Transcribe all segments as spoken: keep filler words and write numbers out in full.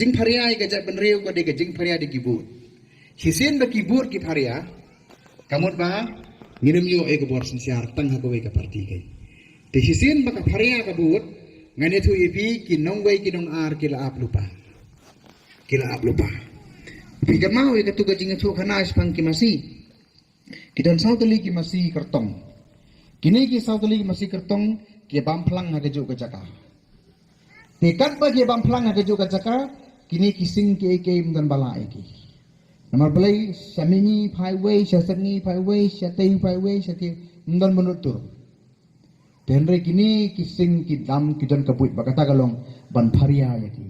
Jingpharia ïa ka jaitbynriew ka dei ka jingpharia da ki vote. Shisien ba ki vote ki pharia, ka mut ba ngin ym ïoh ïa ka bor synshar tang ha kawei ka party keiñ. Te shisien ba ka pharia ka vote, ngan ïathuh ïa phi, ki nongwei ki nongar ki la ap lypa. Ki la ap lypa. Phi kynmaw ïa katu ka jingïathuhkhana shaphang ki masi. Ki don saw tylli ki masi kyrtong. Kine ki saw tylli ki masi kyrtong ki bam phlang ha kajuh ka jaka. Te katba ki bam phlang ha kajuh ka jaka, kine ki sing kiei kiei ym don ba lah ïa ki. Namar balei, sha mihngi phai wei, sha sepngi phai wei, sha tei phai wei, sha tei, ym don ba nud tur. Te hynrei kine ki sing ki dam ki don ka buit ba kata ka long ban pharia ïa ki.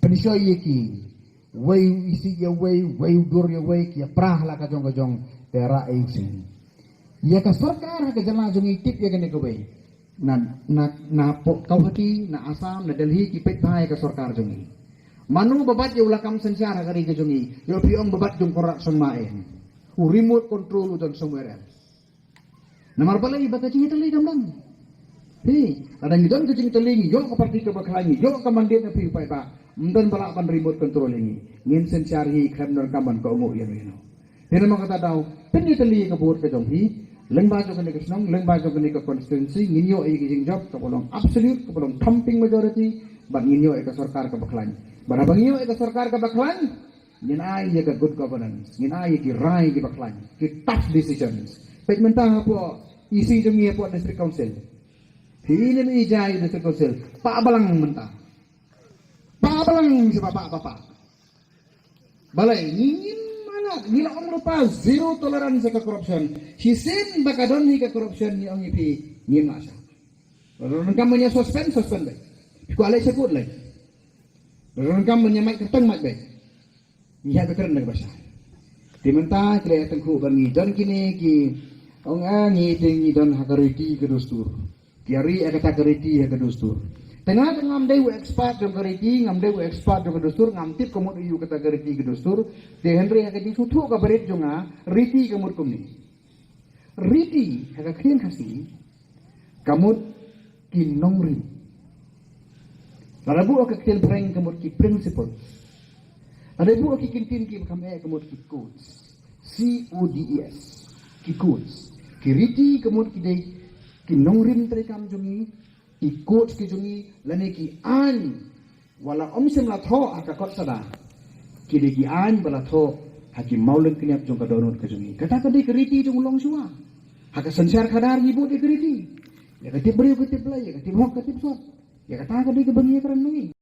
Pynshoi ïa ki. Wei u isih ïa wei, wei u dur ïa wei, ki ïa pra ha la ka jong ka jong, te rah ei u sing. Ïa ka sorkar ha ka jylla jong ngi tip ïa kane kawei. Na, na, na poh Guwahati, na Assam, na Delhi, ki peit bha ïa ka sorkar jong ngi. Mano ba bat ïa u lakam synshar ha ka ri ka jong ngi, ïoh phi ong ba bat jong Conrad Sangma em. U remote control u don somewhere else. Namar balei? Ba ka jingïatylli kam don. Phi, lada ngi don ka jingïatylli, ngi ïoh ka party kaba khlaiñ, ngi ïoh ka mandate na phi u paidbah, ym don ba lah ban remote control ïa ngi. Ngin synshar hi khlem don kam ban kohnguh ïa no ïa no. Te namar kata daw, pynïatylli ïa ka vote ka jong phi, lyngba jong kane ka shnong, lyngba jong kane ka constituency, ngin ïoh ïa ka jingjop kaba long absolute, kaba long thumping majority, bad ngin ïoh ïa ka sorkar kaba khlaiñ. Bad haba ngi ïoh ïa ka sorkar kaba khlaiñ, ngin ai ïa ka good governance, ngin ai ïa ki rai kiba khlaiñ, ki tough decisions. Peit mynta hapoh E C jong ngi hapoh District Council. Phi ïohi ne em ïa District Council, pah balang mynta. Pah balang sha ba pah, pah, pah. Balei? Ngi ngim mala, ngi la ong lypa zero tolerance ïa ka corruption. Shisien ba ka don hi ka corruption ngi ong ïa phi, ngim lah shuh. Lada donkam ban ïa suspend, suspend beit. Phi kwah leit sha court leit. Lada donkam ban ïa mait kyrteng mait beit. Ngi hap ban kren da kaba shai. Te mynta ki la ïa tyngkhuh ba ngi don kine ki ong, ah, ngi te ngi don ha ka riti ka dustur. Ki ïa ri ïa kata ka riti ha ka dustur. Te nga te ngam dei u expert jong ka riti, ngam dei u expert jong ka dustur, ngam tip ka mut aïu kata ka riti ka dustur. Te hynrei ha ka jingsngewthuh kaba rit jong nga, riti ka mut kumne. Riti ha ka ktien Khasi ka mut ki nongrim. Lada buh ha ka ktien Phareng ka mut ki principles. Lada buh ha ki kyntien kiba kham eh ka mut ki codes. C O D E S. Ki codes. Ki riti ka mut ki dei ki nongrim treikam jong ngi, ki codes ki jong ngi, lane ki aiñ. Wat la ym shym la thoh ha ka kot Sadar, ki dei ki aiñ ba la thoh ha ki mawlyngkniap jong ka dohnud ka jong ngi. Kata ka dei ka riti jong u longshuwa. Ha ka synshar khadar ngi bud ïa ka riti. Ïa ka tip briew ka tip Blei, ïa ka tip hok ka tip sot. Ïa kata ka dei kaba ngi ïa kren ma ngi.